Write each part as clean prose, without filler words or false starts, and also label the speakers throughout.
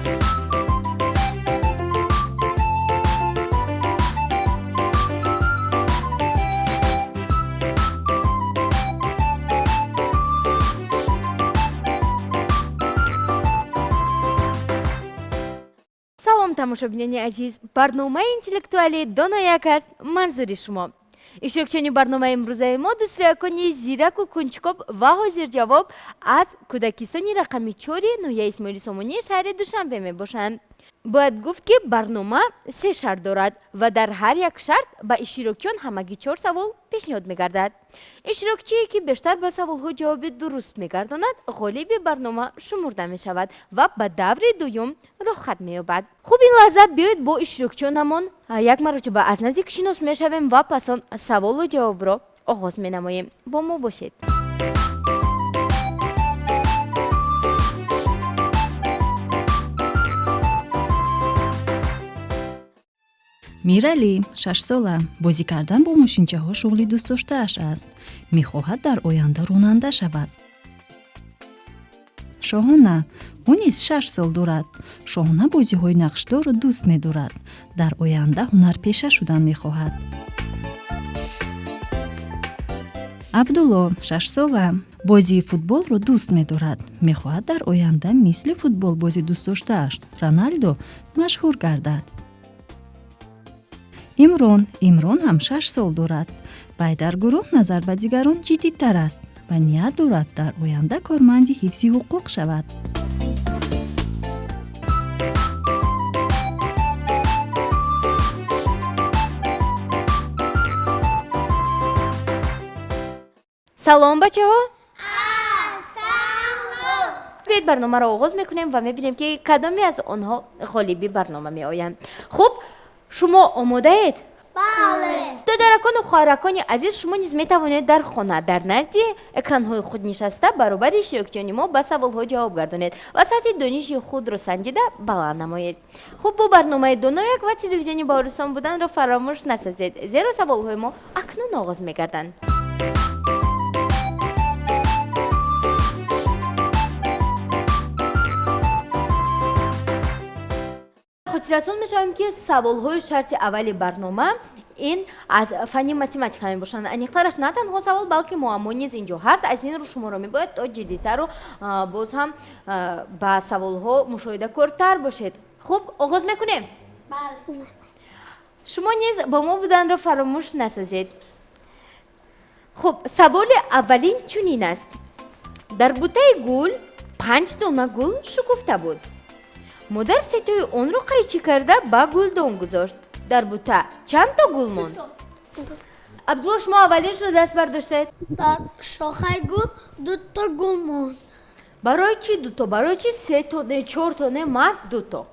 Speaker 1: Салом, тамошобинони азиз! Барномаи интеллектуалии Донояк аст манзури шумо. Иштирокчиёни барномаи имрӯзаи мо дӯстроякони зираку кунҷкоб ва ҳозирҷавоб аз кӯдакистони рақами 4 ноҳияи Исмоили Сомонии шаҳри Душанбе мебошанд. Бояд гуфт, ки барнома се шарт дорад ва дар ҳар як шарт ба иштирокчиён ҳамагӣ чор савол пешниҳод мегардад. Иштирокчие, ки бештар ба саволҳо ҷавоби дуруст мегардонад, ғолиби барнома шумурда мешавад ва ба даври дуюм роҳхат меёбад. Хуб, ин лаҳза биёед бо иштирокчиёнамон як маротиба аз наздик шинос мешавем ва пас он саволу ҷавобро оғоз менамоем. Бо мо бошед.
Speaker 2: Миралӣ 6-сола. Бозӣ кардан бо мошинчаҳо шуғли дӯстдоштааш аст. Мехоҳад дар оянда ронанда шавад. Шоҳона. Ӯ низ 6 сол дорад. Шоҳона бозиҳои нақшдорро дӯст медорад. Дар оянда ҳунарпеша шудан мехоҳад. Абдулло 6-сола. Бозии футболро дӯст медорад. Мехоҳад дар оянда мисли футболбози дӯстдоштааш Роналдо машҳур гардад. Имрон. Имрон ҳам 6 сол дорад. Вай дар гурӯҳ назар ба дигарон ҷиддитар аст ва ният дорад дар оянда корманди ҳифзи ҳуқуқ шавад.
Speaker 1: Салом, бачаҳо! Биёед, барномаро оғоз мекунем ва мебинем, ки кадоме аз онҳо ғолиби барнома меоянд. Хуб, шумо омодаед?
Speaker 3: Бале.
Speaker 1: Додаракону хоҳаракони азиз, шумо низ метавонед дар хона дар назди экранҳои худ нишаста баробари иштирокчиёни мо ба саволҳо ҷавоб гардонед ва сатҳи дониши худро санҷида баланд намоед. Хуб, бо барномаи Донояк ва телевизиони Баҳористон буданро фаромӯш насозед, зеро саволҳои мо акнун оғоз мегарданд. Хотиррасон мешавем, ки саволҳои шарти аввали барнома ин аз фанни математика мебошанд. Аниқтараш, на танҳо савол, балки муаммо низ ин ҷо ҳаст. Аз ин рӯ шуморо мебояд то ҷиддитару боз ҳам ба саволҳо мушоҳидакортар бошед. Хуб, оғоз мекунем.
Speaker 3: Бале.
Speaker 1: Шумо низ бо мо буданро фаромӯш насозед. Хуб, саволи аввалин чунин аст: дар бутаи гул панҷ дона гул шукуфта буд. Модар сетои онро қайчӣ карда ба гулдон гузошт. Дар бута чанд то гул монд? Абдулло, шумо аввалин шуда даст бардоштед.
Speaker 3: Дар шохаи гул дуто гул монд.
Speaker 1: Барои чӣ дуто? Барои чӣ сето не, чорто не, маҳз дуто?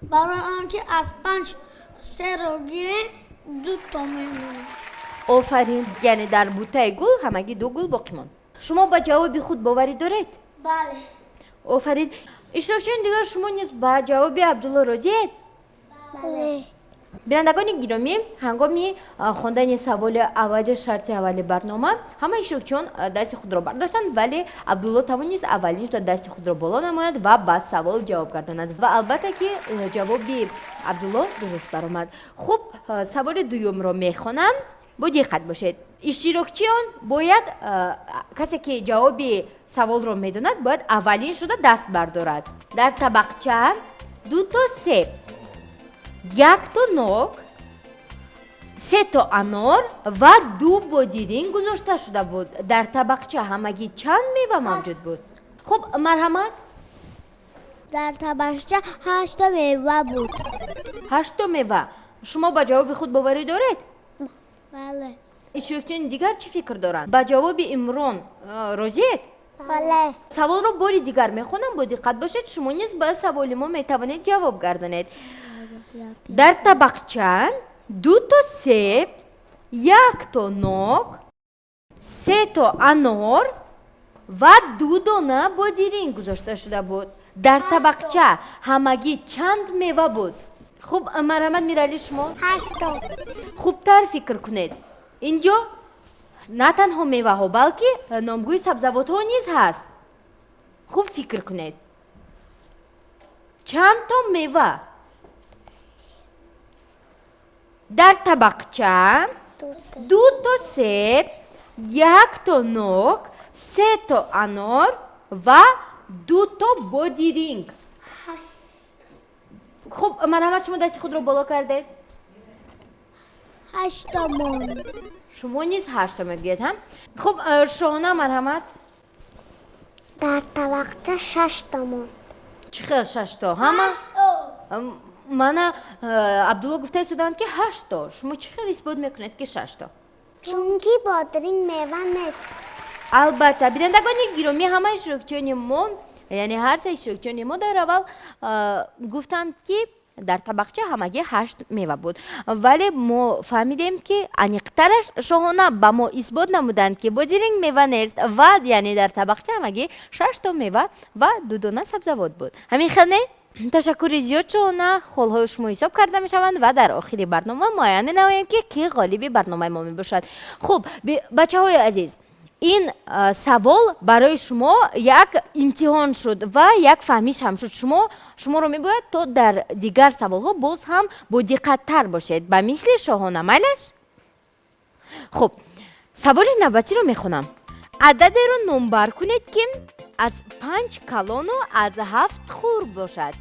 Speaker 3: Барои он ки аз панҷ серо гирем, дуто мемонад.
Speaker 1: Офарин! Яъне дар бутаи гул ҳамагӣ ду гул боқӣ монд. Шумо ба ҷавоби худ боварӣ доред?
Speaker 3: Бале.
Speaker 1: Офарин! Иштирокчиёни дигар, шумо низ ба ҷавоби Абдулло розиед?
Speaker 3: Бале.
Speaker 1: Бинандагони гиромӣ, ҳангоми хондани саволи аввали шарти аввали барнома ҳама иштирокчиён дасти худро бардоштанд, вале Абдулло тавонист аввалин шуда дасти худро боло намояд ва ба савол ҷавоб гардонад. Ва албатта ки ҷавоби Абдулло дуруст баромад. Хуб, саволи дуюмро мехонам, бо диққат бошед. Иштирокчиён бояд, касе ки ҷавоби саволро медонад, бояд аввалин шуда даст бардорад. Дар табақча дуто себ, якто нок, сето анор ва ду бодиринг гузошта шуда буд. Дар табақча ҳамагӣ чанд мева мавҷуд буд? Хуб, марҳамат.
Speaker 3: Дар табақча ҳашто мева буд.
Speaker 1: Ҳашто мева. Шумо ба ҷавоби худ боварӣ доред?
Speaker 3: Бале.
Speaker 1: Иштирокчиёни дигар чӣ фикр доранд? Ба ҷавоби Имрон розиед?
Speaker 3: Бале.
Speaker 1: Саволро бори дигар мехонам, бо диққат бошед. Шумо низ ба саволи мо метавонед ҷавоб гардонед. Дар табақча дуто себ, якто нок, сето анор ва ду дона бодиринг гузошта шуда буд. Дар табақча ҳамагӣ чанд мева буд? Хуб, марҳамат, Миралӣ, шумо.
Speaker 3: Ҳашто.
Speaker 1: Хубтар фикр кунед. Инҷо на танҳо меваҳо, балки номгӯи сабзавотҳо низ ҳаст. Хуб фикр кунед. Чанд то мева? Дар табақча 2 то себ, 1 то нок, 3 то анор ва 2 то бодиринг. Хуб, марҳамат, шумо дасти худро боло кардед.
Speaker 3: Ҳашто мон.
Speaker 1: Шумо низ ҳашто мегӯед, ҳа? Хуб, Шоҳона, марҳамат.
Speaker 3: Дар табақча шашто мон.
Speaker 1: Чӣ хел шашто? Ҳама мана Абдулло гуфта истоданд, ки ҳашто. Шумо чӣ хел исбот мекунед, ки шашто?
Speaker 3: Чунки бодиринг мева нест.
Speaker 1: Албатта, бинандагони гиромӣ, ҳамаи иштирокчиёни мо, яъне ҳар се иштирокчиёни мо дар аввал гуфтанд, ки дар табақча ҳамагӣ ҳашт мева буд, вале мо фаҳмидем, ки аниқтараш Шоҳона ба мо исбот намуданд, ки бодиринг мева нест ва яъне дар табақча ҳамагӣ шашто мева ва 2 дона сабзавот буд. Ҳамин хел, не? Ташаккури зиёд, Шоҳона. Холҳои шумо ҳисоб карда мешаванд ва дар охири барнома муайян менамоем, ки кӣ ғолиби барномаи мо мебошад. Хуб, бачаҳои азиз, ин савол барои шумо як имтиҳон шуд ва як фаҳмиш ҳам шуд. Шуморо мебояд то дар дигар саволҳо боз ҳам бодиққаттар бошед, ба мисли Шоҳона. Майлаш? Хуб, саволи навбатиро мехонам. Ададеро номбар кунед, ки аз панҷ калону аз ҳафт хурд бошад.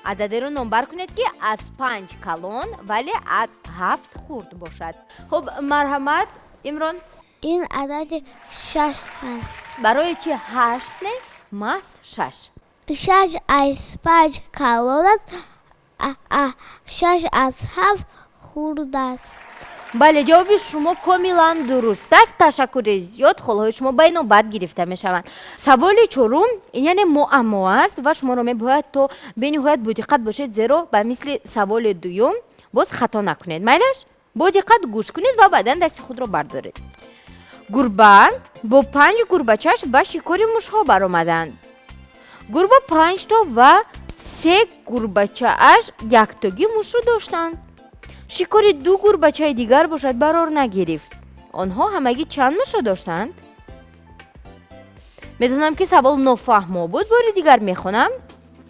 Speaker 1: Ададеро номбар кунед, ки аз панҷ калон, вале аз ҳафт хурд бошад. Хуб, марҳамат, Имрон.
Speaker 3: Ин адади шаш ҳаст.
Speaker 1: Барои чи ҳашт не, маҳз шаш?
Speaker 3: Шаш аз панҷ калон аст, шаш аз ҳафт хурд аст.
Speaker 1: Бале, ҷавоби шумо комилан дуруст аст. Ташаккури зиёд, холҳои шумо ба инобат гирифта мешаванд. Саволи чорум, яъне муаммо аст ва шуморо мебояд то бениҳоят бодиққат бошед, зеро ба мисли саволи дуюм боз хато накунед. Майлаш? Бо диққат гӯш кунед ва баъдан дасти худро бардоред. Гурба бо панҷ гурбачаш ба шикори мушҳо баромаданд. Гурба панҷто ва се гурбачааш яктогӣ мушро доштанд. Шикори ду гурбачаи дигар бошад барор нагирифт. Онҳо ҳамагӣ чанд мушро доштанд? Медонам, ки савол нофаҳмо буд, бори дигар мехонам.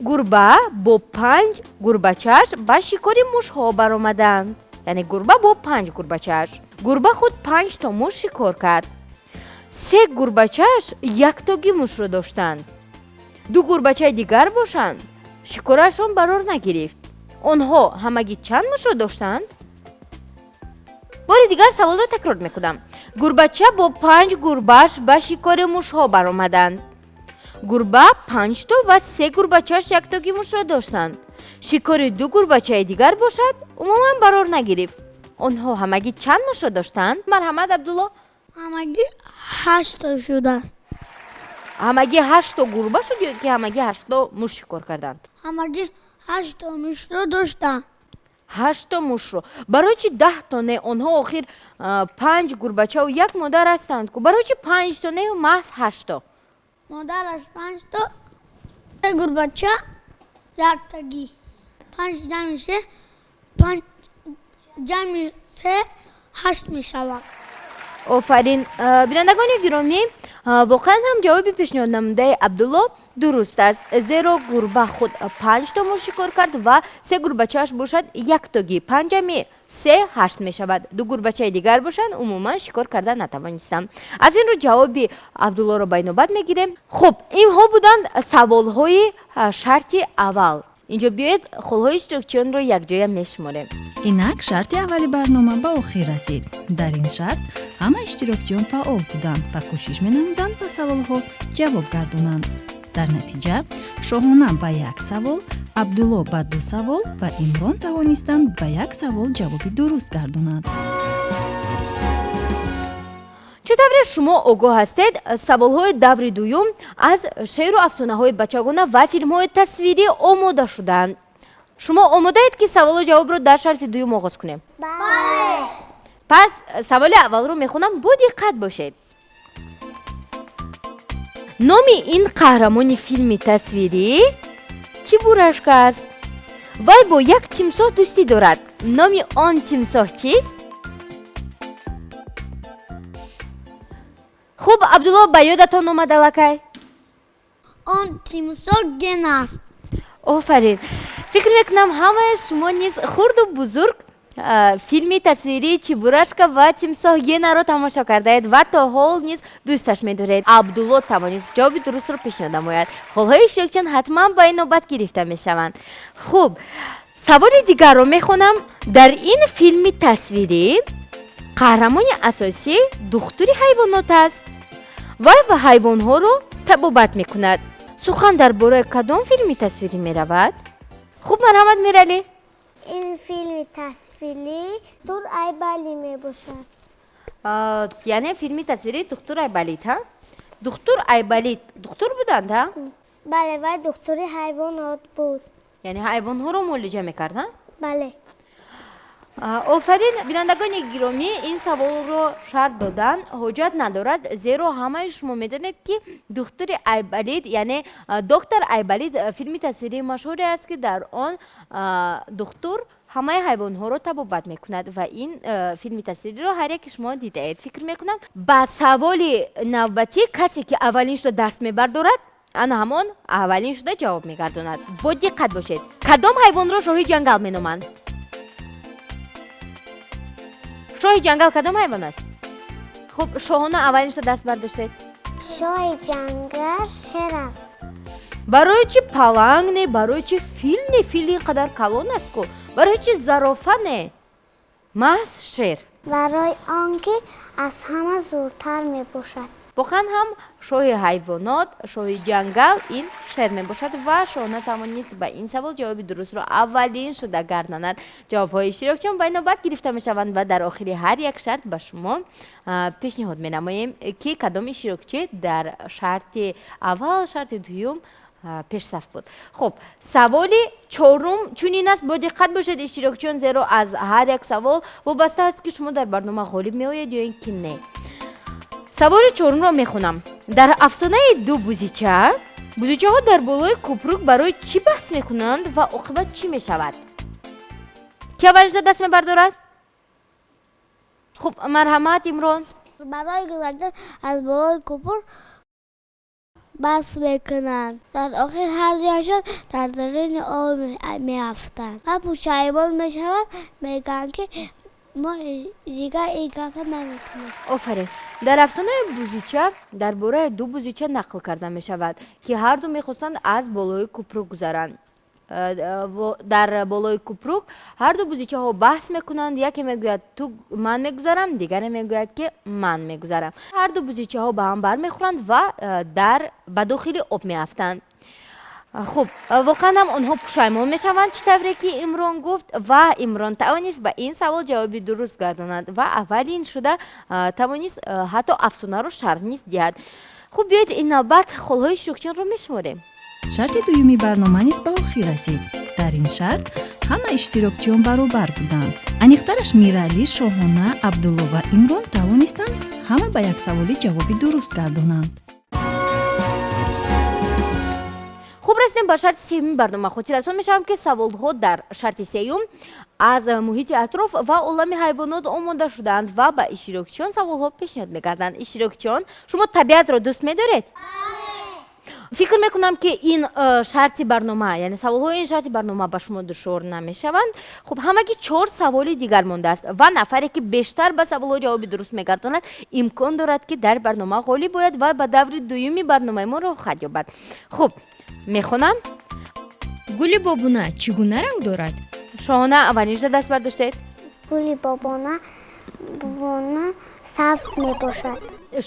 Speaker 1: Гурба бо панҷ гурбачааш ба шикори мушҳо баромаданд, яъне гурба бо панҷ гурбачааш. Гурба худ панҷто муш шикор кард. Се гурбачааш яктогӣ мушро доштанд. Ду гурбачаи дигар бошанд, шикорашон барор нагирифт. Онҳо ҳамагӣ чанд мушро доштанд? Бори дигар саволро такрор мекунам. Гурбача бо панҷ гурбааш ба шикори мушҳо баромаданд. Гурба панҷто ва се гурбачааш яктогӣ мушро доштанд. Шикори ду гурбачаи дигар бошад умуман барор нагирифт. Онҳо ҳамагӣ чанд мушро доштанд? Марҳамат, Абдулло.
Speaker 3: Ҳамагӣ ҳашто шудааст.
Speaker 1: Ҳамагӣ ҳашто гурба шуд ё ки ҳамагӣ ҳашто муш шикор карданд?
Speaker 3: Ҳамагӣ ҳашто мушро доштанд.
Speaker 1: Ҳашто мушро. Барои чи 10 то не? Онҳо охир панҷ гурбачаву як модар ҳастанд ку. Барои чи панҷто нею маҳз ҳашто?
Speaker 3: Модараш панҷто, гурбача яктагӣ. Панҷ ҷамъи се, панҷ ҷамъи се ҳашт мешавад.
Speaker 1: Офарин. Бинандагони гиромӣ, воқеан ҳам ҷавоби пешниҳоднамудаи Абдулло дуруст аст, зеро гурба худ панҷто муш шикор кард ва се гурбачааш бошад яктогӣ. Панҷ ҷамъи се ҳашт мешавад. Ду гурбачаи дигар бошанд, умуман шикор карда натавонистанд. Аз ин рӯ ҷавоби Абдуллоро ба инобат мегирем. Хуб, инҳо буданд саволҳои шарти аввал. Инҷо биёед, холҳои иштирокчиёнро якҷоя мешуморем.
Speaker 2: Инак, шарти аввали барнома ба охир расид. Дар ин шарт ҳама иштирокчиён фаъол буданд ва кӯшиш менамуданд ба саволҳо ҷавоб гардонанд. Дар натиҷа Шоҳона ба як савол, Абдулло ба ду савол ва Имрон тавонистанд ба як савол ҷавоби дуруст гардонанд.
Speaker 1: Чӣ тавре шумо огоҳ ҳастед, саволҳои даври дуюм аз шеъру афсонаҳои бачагона ва филмҳои тасвирӣ омода шудаанд. Шумо омодаед, ки саволу ҷавобро дар шарти дуюм оғоз кунем? Пас саволи аввалро мехонам, бо диққат бошед. Номи ин қаҳрамони филми тасвирӣ Чебурашка аст. Вай бо як тимсоҳ дӯстӣ дорад. Номи он тимсоҳ чист? Хуб, Абдулло, ба ёдатон омад аллакай?
Speaker 3: Он тимсоҳ Ген аст.
Speaker 1: Офарин. Фикр мекунам, ҳамаи шумо низ, хурду бузург, филми тасвирии Чебурашка ва тимсоҳ Генаро тамошо кардаед ва то ҳол низ дӯсташ медоред. Абдулло тавонист ҷавоби дурустро пешниҳод намояд. Холҳои иштирокчиён ҳатман ба ин навбат гирифта мешаванд. Хуб, саволи дигарро мехонам. Дар ин филми тасвирӣ қаҳрамони асосӣ духтури ҳайвонот аст. Вай ва ҳайвонҳоро табобат мекунад. Сухан дар бораи кадом филми тасвирӣ меравад? Хуб, марҳамат, Миралӣ.
Speaker 3: Ин филми тасвирӣ Духтур Айболит мебошад.
Speaker 1: Яъне филми тасвирии Духтур Айболит, ҳа? Духтур Айболит духтур буданд, ҳа?
Speaker 3: Бале, вай духтури ҳайвонот буд.
Speaker 1: Яъне ҳайвонҳоро муолиҷа мекард, ҳа?
Speaker 3: Бале.
Speaker 1: Офарин, бинандагони гиромӣ, ин саволро шарҳ додан ҳоҷат надорад, зеро ҳамаи шумо медонед, ки Духтури Айболит, яъне Доктор Айболит, филми тасвирии машҳуре аст, ки дар он духтур ҳамаи ҳайвонҳоро табобат мекунад, ва ин филми тасвириро ҳар яке шумо дидаед, фикр мекунам. Ба саволи навбатӣ касе ки аввалин шуда даст мебардорад, ана ҳамон аввалин шуда ҷавоб мегардонад. Бо диққат бошед. Кадом ҳайвонро шоҳи ҷангал меноманд? Шоҳи ҷангал кадом ҳайвон аст? Хуб, Шоҳона, аввалин шуда даст бардоштед.
Speaker 3: Шоҳи ҷангал шер аст.
Speaker 1: Барои чи паланг не? Барои чи фил не? Фил ин қадар калон аст ку. Барои чи зарофа не? Маҳз шер.
Speaker 3: Барои он ки аз ҳама зудтар мебошад.
Speaker 1: Воқеан ҳам, шоҳи ҳайвонот, шоҳи ҷангал ин шер мебошад, ва Шоҳона тавонист ба ин савол ҷавоби дурустро аввалин шуда гардонад. Ҷавобҳои иштирокчиён ба навбат гирифта мешаванд ва дар охири ҳар як шарт ба шумо пешниҳод менамоем, ки кадом иштирокчӣ дар шарти аввал, шарти дуюм пешсаф буд. Хуб, саволи чорум чунин аст. Бо диққат бошед, иштирокчиён, зеро аз ҳар як савол вобаста аст, ки шумо дар барнома ғолиб меоед ё ин ки не. Саволи чорумро мехонам. Дар афсонаи ду бузича бузичаҳо дар болои кӯпрук барои чӣ баҳс мекунанд ва оқибат чӣ мешавад? Ки аввалин шуда даст мебардорад? Хуб, марҳамат, Имрон.
Speaker 3: Барои гузаштан аз болои кӯпур баҳс мекунанд. Дар охир ҳардуяшон дар даруни об меафтанд ва пушаймон мешаванд, мегӯянд, ки мо дигар ин гапа намекунем.
Speaker 1: Офарин. Дар афсонаи бузича дар бораи ду бузича нақл карда мешавад, ки ҳарду мехостанд аз болои кӯпрук гузаранд. Дар болои кӯпрук ҳарду бузичаҳо баҳс мекунанд. Яке мегӯяд, ту ман мегузарам, дигаре мегӯяд, ки ман мегузарам. Ҳарду бузичаҳо ба ҳам бармехӯранд ва дар ба дохили об меафтанд. Хуб, воқеан ҳам онҳо пушаймон мешаванд, чӣ тавре ки Имрон гуфт, ва Имрон тавонист ба ин савол ҷавоби дуруст гардонад ва аввалин шуда тавонист ҳатто афсонаро шарҳ низ диҳад. Хуб, биёед, ин навбат холҳои иштирокчиёнро мешуморем.
Speaker 2: Шарти дуюми барнома низ ба охир расид. Дар ин шарт ҳама иштирокчиён баробар буданд. Аниқтараш, Миралӣ, Шоҳона, Абдулло ва Имрон тавонистанд ҳама ба як саволи ҷавоби дуруст гардонанд.
Speaker 1: Хуб, расидем ба шарти сеюми барнома. Хотиррасон мешавам, ки саволҳо дар шарти сеюм аз муҳити атроф ва олами ҳайвонот омода шудаанд ва ба иштирокчиён саволҳо пешниҳод мегарданд. Иштирокчиён, шумо табиатро дӯст медоред? Фикр мекунам, ки ин шарти барнома, яъне саволҳои ин шарти барнома ба шумо душвор намешаванд. Хуб, ҳамагӣ чор саволи дигар мондааст ва нафаре ки бештар ба саволҳо ҷавоби дуруст мегардонад, имкон дорад, ки дар барнома ғолиб ояд ва ба даври дуюми барномаи мо роҳхат ёбад. Хуб, мехонам.
Speaker 4: Гули бобуна чӣ гуна ранг дорад?
Speaker 1: Шоҳона, аввалин шуда даст бардоштед.
Speaker 3: Гули бобуна сабз мебошад.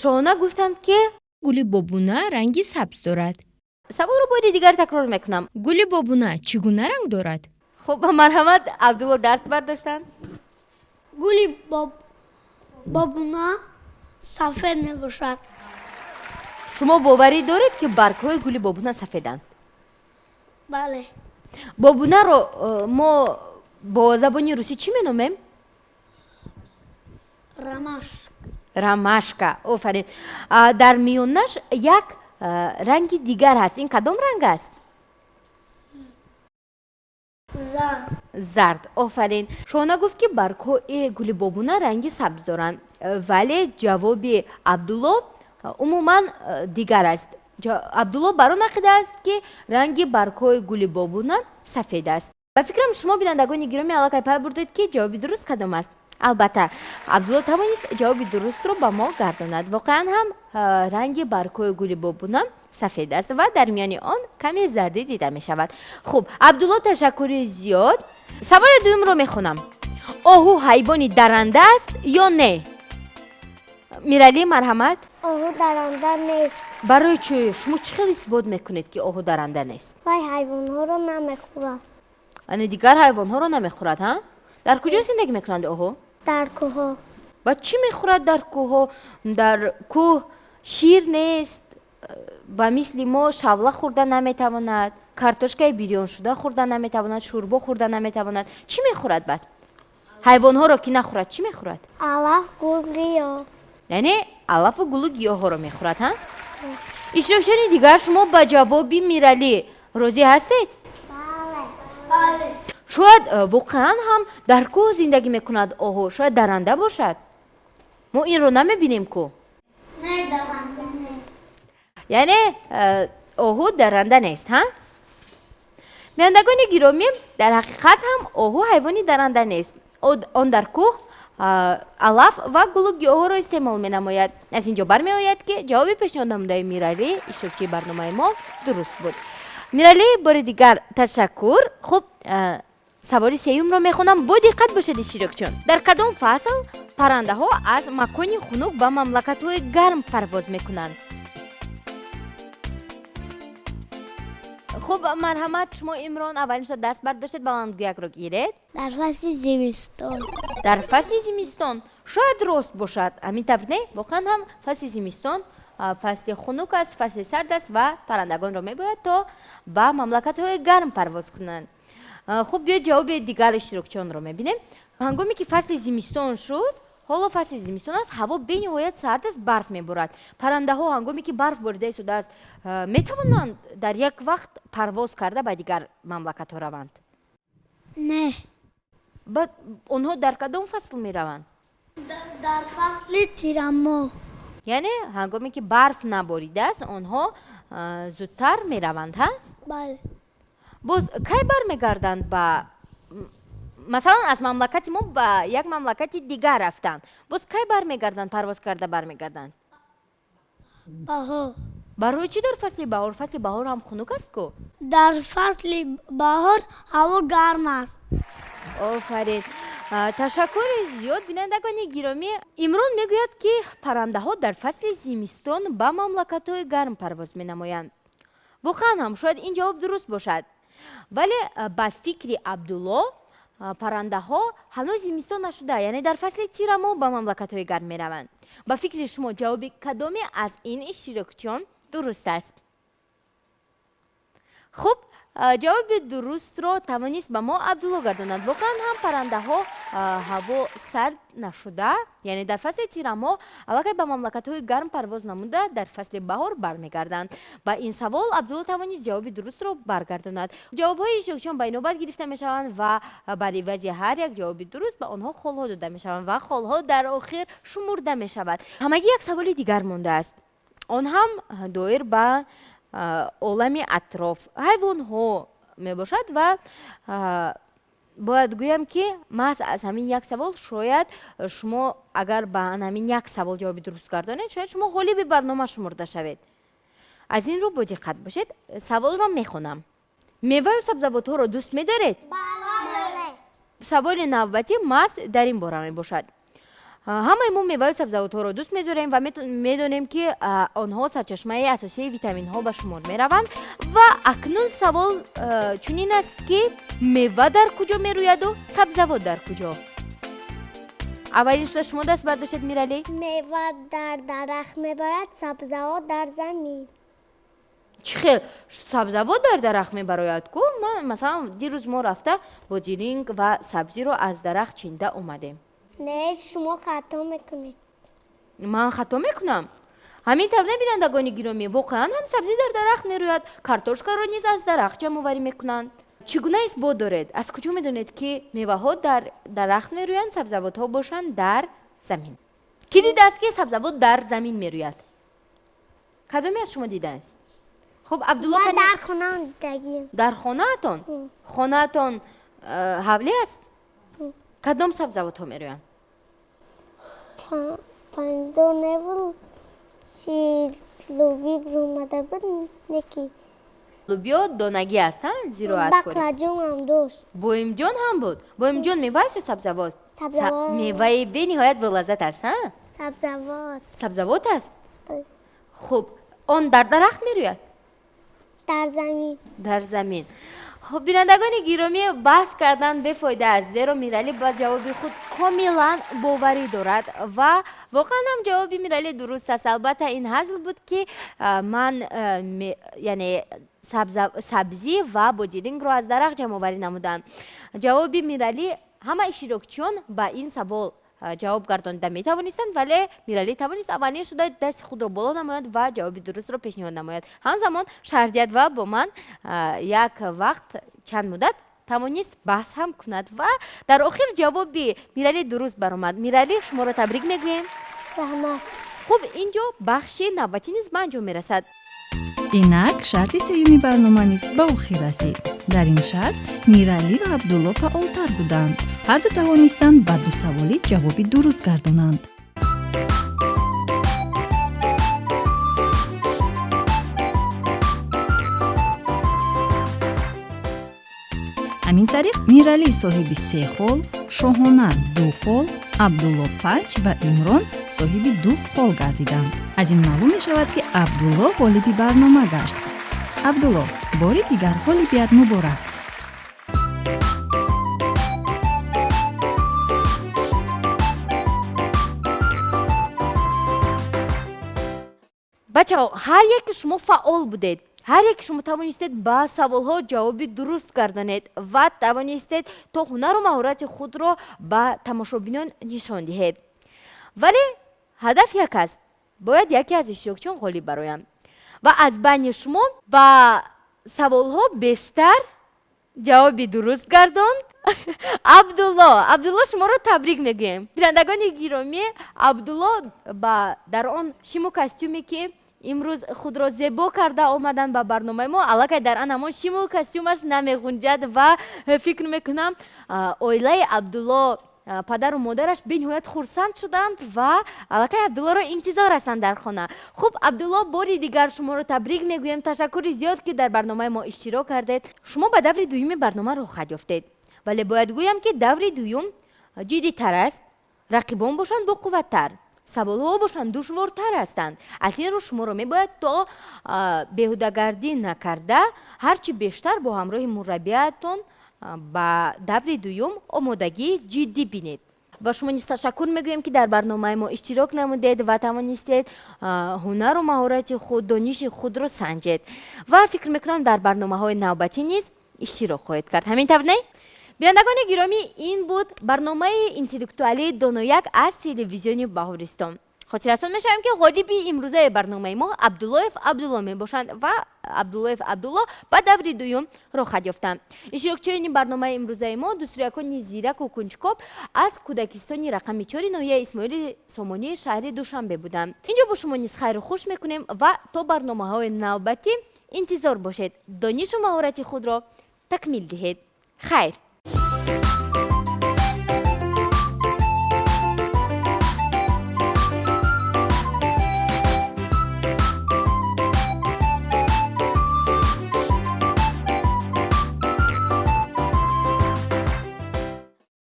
Speaker 1: Шоҳона гуфтанд, ки
Speaker 4: гули бобуна ранги сабз дорад.
Speaker 1: Саволро бори дигар такрор мекунам.
Speaker 4: Гули бобуна чӣ гуна ранг дорад?
Speaker 1: Хуб, марҳамат, Абдулло даст бардоштанд.
Speaker 3: Гули бобуна сафед мебошад.
Speaker 1: Шумо боварӣ доред, ки баргҳои гули бобуна сафеданд?
Speaker 3: Бале.
Speaker 1: Бобунаро мо бо забони русӣ чӣ меномем?
Speaker 3: Ромашка.
Speaker 1: Ромашка, офарин. Дар миёнаш як ранги дигар ҳаст. Ин кадом ранг аст?
Speaker 3: Зард.
Speaker 1: Зард, офарин. Шоҳона гуфт, ки баргҳои гули бобуна ранги сабз доранд, вале ҷавоби Абдулло умуман дигар аст. Абдулло бар он ақида аст, ки ранги баргҳои гули бобуна сафед аст. Ба фикрам, шумо, бинандагони гиромӣ, аллакай пай бурдед, ки ҷавоби дуруст кадом аст. Албатта, Абдулло тавонист ҷавоби дурустро ба мо гардонад. Воқеан ҳам, ранги баргҳои гули бобуна сафед аст ва дар миёни он каме зардӣ дида мешавад. Хуб, Абдулло, ташаккури зиёд. Саволи дуюмро мехонам. Оҳу ҳайвони даранда аст ё не? Миралӣ, марҳамат.
Speaker 3: Оҳу даранда нест.
Speaker 1: Барои чӣ? Шумо чӣ хел исбот мекунед, ки оҳу даранда нест?
Speaker 3: Вай ҳайвонҳоро намехӯрад.
Speaker 1: Ане, дигар ҳайвонҳоро намехӯрад, ҳа? Дар куҷо зиндагӣ мекунанд оҳу?
Speaker 3: Дар кӯҳҳо.
Speaker 1: Ва чӣ мехӯрад дар кӯҳҳо? Дар кӯҳ шир нест, ба мисли мо шавла хӯрда наметавонад, картошкаи бирёншуда хӯрда наметавонад, шӯрбо хӯрда наметавонад. Чӣ мехӯрад баъд? Ҳайвонҳоро ки нахӯрад, чӣ мехӯрад?
Speaker 3: Алаф, гул, гиёҳ.
Speaker 1: Яъне алафу гулу гиёҳҳоро мехӯрад, ҳа? Иштирокчиёни дигар, шумо ба ҷавоби Миралӣ розӣ ҳастед?
Speaker 3: Бале.
Speaker 1: Шояд воқеан ҳам дар кӯҳ зиндагӣ мекунад оҳу, шояд даранда бошад, мо инро намебинем ку.
Speaker 3: Не, даранда нест.
Speaker 1: Яъне оҳу даранда нест, ҳа? Бинандагони гиромӣ, дар ҳақиқат ҳам оҳу ҳайвони даранда нест. Он дар кӯҳ алаф ва гулу гиёҳҳоро истеъмол менамояд. Аз ин ҷо бармеояд, ки ҷавоби пешниҳод намудаи Миралӣ, иштирокчии барномаи мо, дуруст буд. Миралӣ, бори дигар ташаккур. Хуб, саволи сеюмро мехонам, бо диққат бошед, иштирокчиён. Дар кадом фасл паррандаҳо аз макони хунук ба мамлакатҳои гарм парвоз мекунанд? Хуб, марҳамат, шумо, Имрон, аввалин шуда даст бардоштед, баландгӯякро гиред.
Speaker 3: Дар фасли зимистон.
Speaker 1: Дар фасли зимистон. Шояд рост бошад, ҳамин тавр не? Воқеан ҳам, фасли зимистон фасли хунук аст, фасли сард аст ва паррандагонро мебояд то ба мамлакатҳои гарм парвоз кунанд. Хуб, биёед, ҷавоби дигар иштирокчиёнро мебинем. Ҳангоме ки фасли зимистон шуд, ҳоло фасли зимистон аст, ҳаво бениҳоят сард аст, барф меборад. Паррандаҳо, ҳангоме ки барф борида истодааст, метавонанд дар як вақт парвоз карда ба дигар мамлакатҳо раванд?
Speaker 3: Не.
Speaker 1: Баъд онҳо дар кадом фасл мераванд?
Speaker 3: Дар фасли тирамоҳ.
Speaker 1: Яъне ҳангоме ки барф наборидааст, онҳо зудтар мераванд, ҳа?
Speaker 3: Бале.
Speaker 1: Боз кай бармегарданд? Ба масалан, аз мамлакати мо ба як мамлакати дигар рафтанд, боз кай бармегарданд, парвоз карда бармегарданд?
Speaker 3: Баҳор.
Speaker 1: Барои чӣ дар фасли баҳор? Фасли баҳор ҳам хунук аст ку.
Speaker 3: Дар фасли баҳор ҳаво гарм аст.
Speaker 1: Офарин, ташаккури зиёд. Бинандагони гиромӣ, Имрон мегӯяд, ки паррандаҳо дар фасли зимистон ба мамлакатҳои гарм парвоз менамоянд. Воқеан ҳам, шояд ин ҷавоб дуруст бошад, вале ба фикри Абдулло, паррандаҳо ҳанӯз зимистон нашуда, яъне дар фасли тирамоҳ ба мамлакатҳои гарм мераванд. Ба фикри шумо, ҷавоби кадоме аз ин иштирокчиён дуруст аст? Хуб, ҷавоби дурустро тавонист ба мо Абдулло гардонад. Воқеан ҳам, паррандаҳо ҳаво сард нашуда, яъне дар фасли тирамоҳ аллакай ба мамлакатҳои гарм парвоз намуда, дар фасли баҳор бармегарданд. Ба ин савол Абдулло тавонист ҷавоби дурустро баргардонад. Ҷавобҳои иштирокчиён ба инобат гирифта мешаванд ва бар ивази ҳар як ҷавоби дуруст ба онҳо холҳо дода мешаванд ва холҳо дар охир шумурда мешавад. Ҳамагӣ як саволи дигар мондааст, он ҳам доир ба олами атроф, ҳайвонҳо мебошад. Ва бояд гӯям, ки маҳз аз ҳамин як савол шояд шумо, агар ба ҳамин як савол ҷавоби дуруст гардонед, шояд шумо ғолиби барнома шумурда шавед. Аз ин рӯ бо диққат бошед, саволро мехонам. Меваю сабзавотҳоро дӯст медоред? Саволи навбатӣ маҳз дар ин бора мебошад. Ҳамаи мо меваю сабзавотҳоро дӯст медорем ва медонем, ки онҳо сарчашмаи асосии витаминҳо ба шумор мераванд. Ва акнун савол чунин аст, ки мева дар куҷо мерӯяду сабзавот дар куҷо? Аввалин шуда шумо даст бардоштед, Миралӣ.
Speaker 3: Мева дар дарахт мебарад, сабзавот дар замин.
Speaker 1: Чӣ хел сабзавот дар дарахт мебарояд ку? Масалан, дирӯз мо рафта бодиринг ва сабзиро аз дарахт чинда омадем.
Speaker 3: Не, шумо хато мекунед.
Speaker 1: Ман хато мекунам? Ҳамин тавр не, бинандагони гиромӣ? Воқеан ҳам, сабзӣ дар дарахт мерӯяд, картошкаро низ аз дарахт ҷамъоварӣ мекунанд. Чӣ гуна исбот доред? Аз куҷо медонед, ки меваҳо дар дарахт мерӯянд, сабзавотҳо бошанд дар замин? Кӣ дидааст, ки сабзавот дар замин мерӯяд? Кадоме аз шумо дидааст? Хуб, Абдулло.
Speaker 3: Ман дар хонаам дидагиам.
Speaker 1: Дар хонаатон? Хонаатон ҳавлӣ аст? Кадом сабзавотҳо мерӯянд?
Speaker 3: Помидор небуд, чи лӯбӣ омада буд, неки.
Speaker 1: Лӯбиё донагӣ аст, зироат.
Speaker 3: Бақлаҷон ҳам дошт.
Speaker 1: Боимҷон ҳам буд. Боимҷон мева аст ё сабзавот?
Speaker 3: Сабзавот.
Speaker 1: Меваи бениҳоят болаззат аст.
Speaker 3: Сабзавот.
Speaker 1: Сабзавот аст. Хуб, он дар дарахт мерӯяд?
Speaker 3: Дар замин.
Speaker 1: Дар замин. Хуб, бинандагони гиромӣ, баҳс кардан бефоида аст, зеро Миралӣ ба ҷавоби худ комилан боварӣ дорад ва воқеан ҳам ҷавоби Миралӣ дуруст аст. Албатта, ин ҳазл буд, ки ман, яъне сабзӣ ва бодирингро аз дарахт ҷамъоварӣ намудам. Ҷавоби Миралӣ, ҳама иштирокчиён ба ин савол ҷавоб гардонида метавонистанд, вале Миралӣ тавонист аввалин шуда дасти худро боло намояд ва ҷавоби дурустро пешниҳод намояд. Ҳамзамон шаҳрдият ва бо ман як вақт чанд муддат тавонист баҳс ҳам кунад ва дар охир ҷавоби Миралӣ дуруст баромад. Миралӣ, шуморо табрик мегӯем.
Speaker 3: Раҳмат.
Speaker 1: Хуб, ин ҷо бахши навбатӣ низ ба анҷом мерасад.
Speaker 2: Инак, шарти сеюми барнома низ ба охир расид. Дар ин шарт Миралӣ ва Абдулло фаъолтар буданд. Ҳарду тавонистанд ба ду саволӣ ҷавоби дуруст гардонанд. Ҳамин тариқ, Миралӣ соҳиби се хол, Шоҳона ду хол, Абдулло панҷ ва Имрон соҳиби ду хол гардиданд. Аз ин маълум мешавад, ки Абдулло ғолиби барнома гашт. Абдулло, бори дигар ғолибият муборак!
Speaker 1: Бачаҳо, ҳар яке шумо фаъол будед, ҳар яке шумо тавонистед ба саволҳо ҷавоби дуруст гардонед ва тавонистед то ҳунару маҳорати худро ба тамошобинон нишон диҳед, вале ҳадаф як аст: бояд яке аз иштирокчиён ғолиб бароянд ва аз байни шумо ба саволҳо бештар ҷавоби дуруст гардонд Абдулло. Абдулло, шуморо табрик мегӯем. Бинандагони гиромӣ, Абдулло ба дар он шиму костюме, ки имрӯз худро зебо карда омаданд ба барномаи мо, аллакай дар ан ҳамон шиму костюмаш намеғунҷад ва фикр мекунам, оилаи Абдулло, падару модараш бениҳоят хурсанд шуданд ва аллакай Абдуллоро интизор ҳастанд дар хона. Хуб, Абдулло, бори дигар шуморо табрик мегӯем. Ташаккури зиёд, ки дар барномаи мо иштирок кардед. Шумо ба даври дуюми барнома роҳхат ёфтед, вале бояд гӯям, ки даври дуюм ҷиддитар аст, рақибон бошанд боқувваттар, саволҳо бошанд душвортар ҳастанд. Аз ин рӯ шуморо мебояд то беҳудагардӣ накарда, ҳарчи бештар бо ҳамроҳи мураббиятон ба даври дуюм омодагии ҷиддӣ бинед. Ба шумо низ ташаккур мегӯем, ки дар барномаи мо иштирок намудед ва тавонистед ҳунару маҳорати худ, дониши худро санҷед ва фикр мекунам, дар барномаҳои навбатӣ низ иштирок хоҳед кард. Ҳамин тавр, не? Бинандагони гиромӣ, ин буд барномаи интеллектуалии Донояк аз телевизиони Баҳористон. Хотиррасон мешавем, ки ғолиби имрӯзаи барномаи мо Абдуллоев Абдулло мебошанд ва Абдуллоев Абдулло ба даври дуюм роҳхат ёфтанд. Иштирокчиёни барномаи имрӯзаи мо дусӯякони зираку кунҷкоб аз кӯдакистони рақами чори ноҳияи Исмоили Сомонии шаҳри Душанбе буданд. Инҷо бо шумо низ хайру хуш мекунем ва то барномаҳои навбатӣ интизор бошед, донишу маҳорати худро такмил диҳед. Хайр.